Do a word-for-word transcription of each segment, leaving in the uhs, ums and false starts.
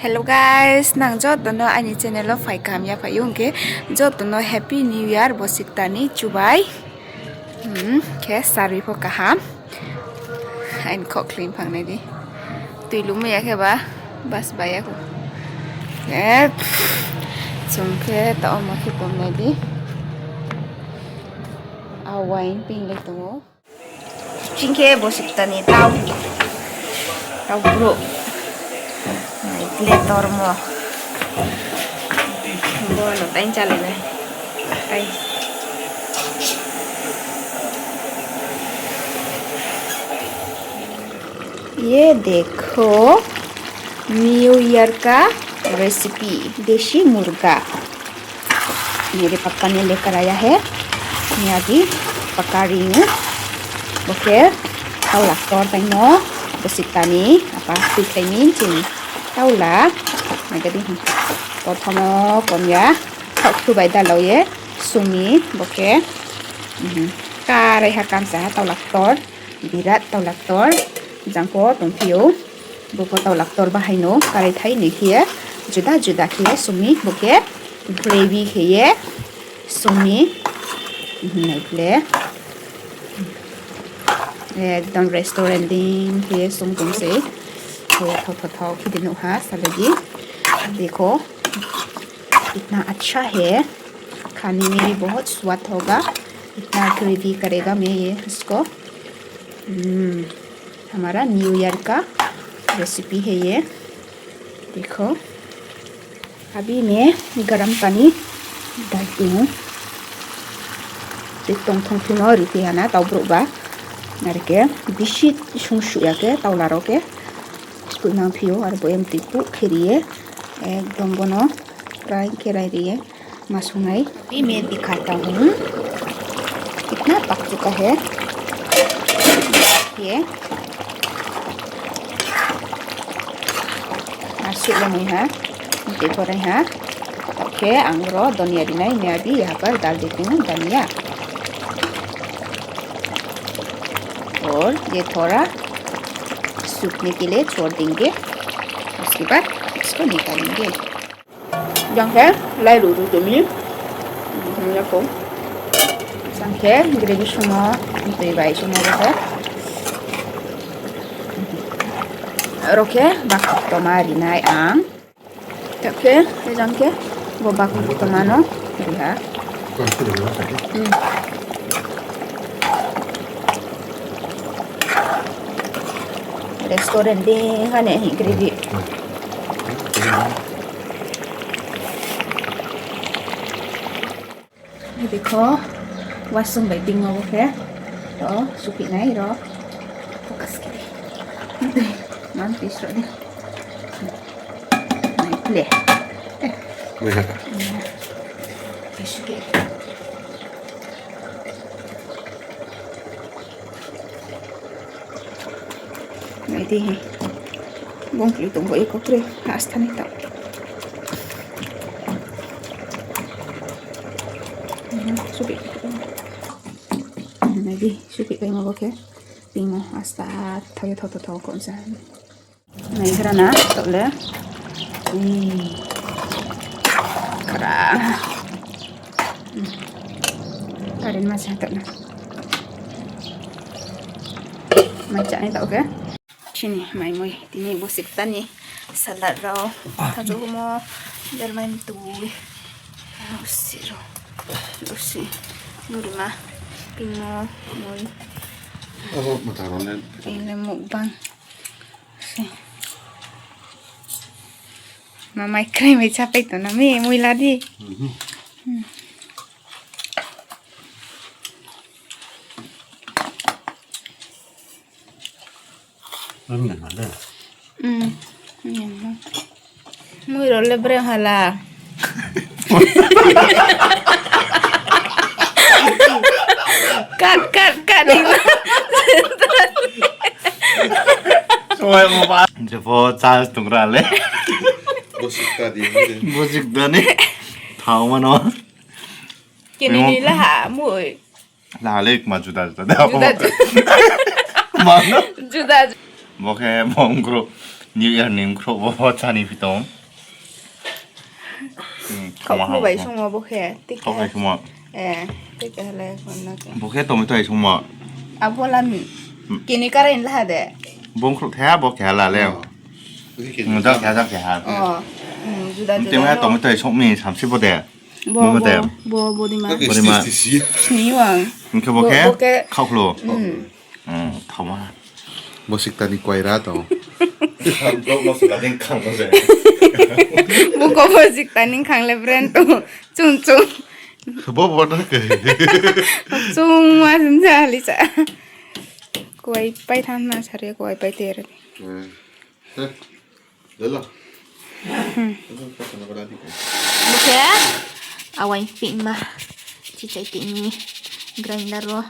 Hello guys, nang joto no aini channel wo phai kaham ya phai ou hing khe, joto no Happy New Year, bosi kta ni chubai. Hmm, khe sarui pho kaham. Aini khoh khling phang nai di. Tui lum ya khe ba, bas bai ya kho. Eh, chung khe ta omo khe pom nai di. A wine ping le tong ou. Ching khe bosi kta ni tau. Tau brouh. Nai ble tormo. Bo no tain chale nai. Tain. ये देखो, new year का रेसिपी, देसी मुर्गा। मेरे पापा ने लेकर आया है, मैं अभी पका रही हूँ। Bo khe taula ktor taimo, bosi kta ni, apa tui khlai mi chini taula. Nai di, porthomo kom ya, thaoh thu bai dalau ye, sung mi, bo khe, mhm, karai ha kamsa ha taula ktor, birat taula ktor, jang pho tongphi ou. Bo pho taula ktor bahai no karai thai ni khe ye, juda juda khe ye sung mi, bo khe gravy khe ye sung mi, mhm, nai ble. Ekdom restaurant dei khe ye sung tong se. Thao, thao, thao, thao khe di nuh ha, salai di. देखो, इतना अच्छा है, खाने में भी बहुत स्वाद होगा, इतना ग्रेवी करेगा मैं ये इसको। हम्म, हमारा न्यू ईयर का रेसिपी है ये। देखो, अभी मैं गरम पानी डालती हूँ। Tui tong thong phimo ri phi ha na, tau brouh ba. Are khe, bisi sung suh ya khe, taula rao khe. Skui nang phi ou, aro bo em tui puh khe ri ye. Ekdom bo no, rai khe rai ri ye. Ma sung nai. अभी मैं दिखाता हूँ, कितना पक चुका है। ये। Asuh le mui ha, tei pho rai ha. Tao khe ang ro donia ri nai, मैं अभी यहाँ पर डाल देती हूँ धनिया। और ये थोड़ा सूखने के लिए छोड़ देंगे, उसके बाद इसको निकालेंगे। Jang khe, lai ru ru tong mi. Hmm, ya kho. Jang khe, gravy sumo, tui bai sumo bo khe. Ro khe, bakhuktoma ri nai ang. Tao khe, jang khe, bo bakhuktoma no ri ha. Hmm. Restaurant dei ha ne hi gravy. Nai di kho, wasung bai tingmo bo khe. To, suphih nai ro. Focus khe di. Man pisro di. Nai ple. Mui ha. Mui ha. Suphih. Nai di hi. Bung kri tong bo iko kri. Asta ni tao. Hmm, suphih. Nai di, suphih paimo bo khe. Tingmo asta thao ye thao thao thao kho sa. Nai gra na, tao le. Hmm. Kra. Hmm. Karin ma sa tao na. Mai cha ni tao khe. Chini mai mui, tini bosi kta ni salad rao. Thajomo, bermai mtui. Bosi rao. Bosi. Nurima. Pingmo, mui. Abo mata rao le. Ini mukbang. Si. Ma mai krai mai chapai tong na mi, mui la di. Mhm. Hmm. Onion ma de. Hmm. Onion ma. Mui rao le breng hala. Cut, cut, cut. Soai mo ba. Jepho charge tong ra le. Bosik ta di, bosik ta ni. Thao mano. Kini ni laha mui. Laha le kma juda juda de. Juda juda. Mano? Juda juda. Bo khe bongkru. New Year ni mkhrouh bo chá ni phi tong. Khaoh bai sungmo bo khe, tei khe. Khaoh bai sungmo. Eh, tei khe le konna khe. Bo khe tomato hai sungmo. Abo la mi. Kini karai la ha de. Bo mkhrouh the bo khe ha la le. Jang khe ha, jang khe ha. Oh. Juda juda. Tei ma tomato hai sung mi samsi bo de. Bo, bo, bo, bo di ma. Bo di ma. Sini wang. Hing khe bo khe? Bo khe khaoh khlo. Thama. Bo sikta ni koira tong. Bo ko bo sikta ni khang le brand tong. Chung chung. Bo bo na ke. Chung ma sin ja li sa. Kuai pai than na sari kuai pai ter. Bo khe awai ping ma. Chichai tini grinder wo.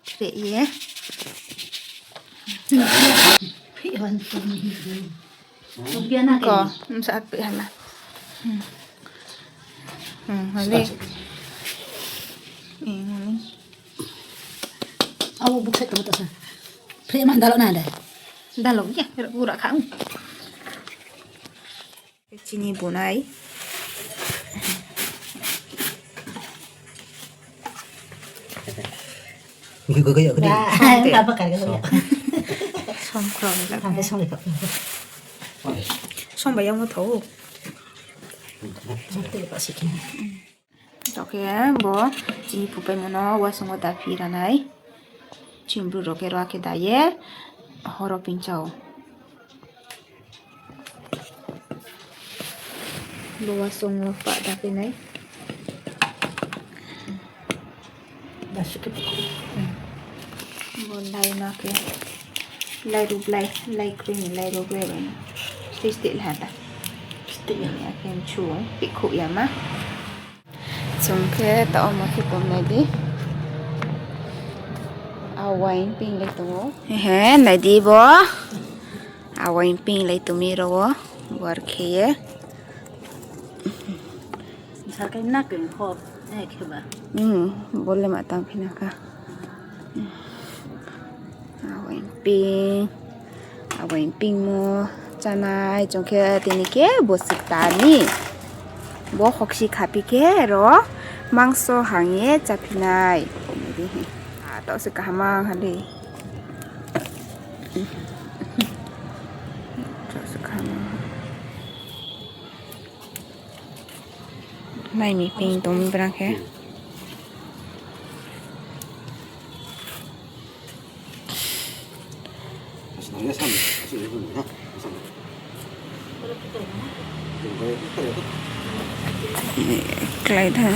Tre ye. Ko, msa pe hala. Hmm, hale. Awo buk side to bata sa. Pre man dalo na da. Dalo ya, pura kha. Chini bunai. Gui gui gui gui. Apa kar gui? Som krom la. Apa som lekap? Som bayang mo thau. Som tu lekap sikit. Tokhe bo chini pupaimo no wasung wo daphi ranai. Chini bru rao khe ro akhe da ye horo pingchao. Bo wasung wo pah daphi nai. Bo lai ma khe. Lai rublai, lai kroi ni lai rublai bai. Steh steh la da. Steh ya khe chu, pikhuh ya ma. Chung khe ta omo khe tong nai di. Awai ping lai tong ou. He, nai di bo. Awai ping lai tong mi ro wo. War khe ye. Sakai na keng ho, eh, khe ba. Hmm, bo le ma tang phi na kha. Awai ping, awai ping mo chánai, chung khe tini khe bo sikta ni. Bo hoksi khapi khe ro mangso hang ye cháphi nai. A, taoh se kaham ang ha le. Taoh se kaham ang. Nai mi ping tong mi brang khe. Klái tha.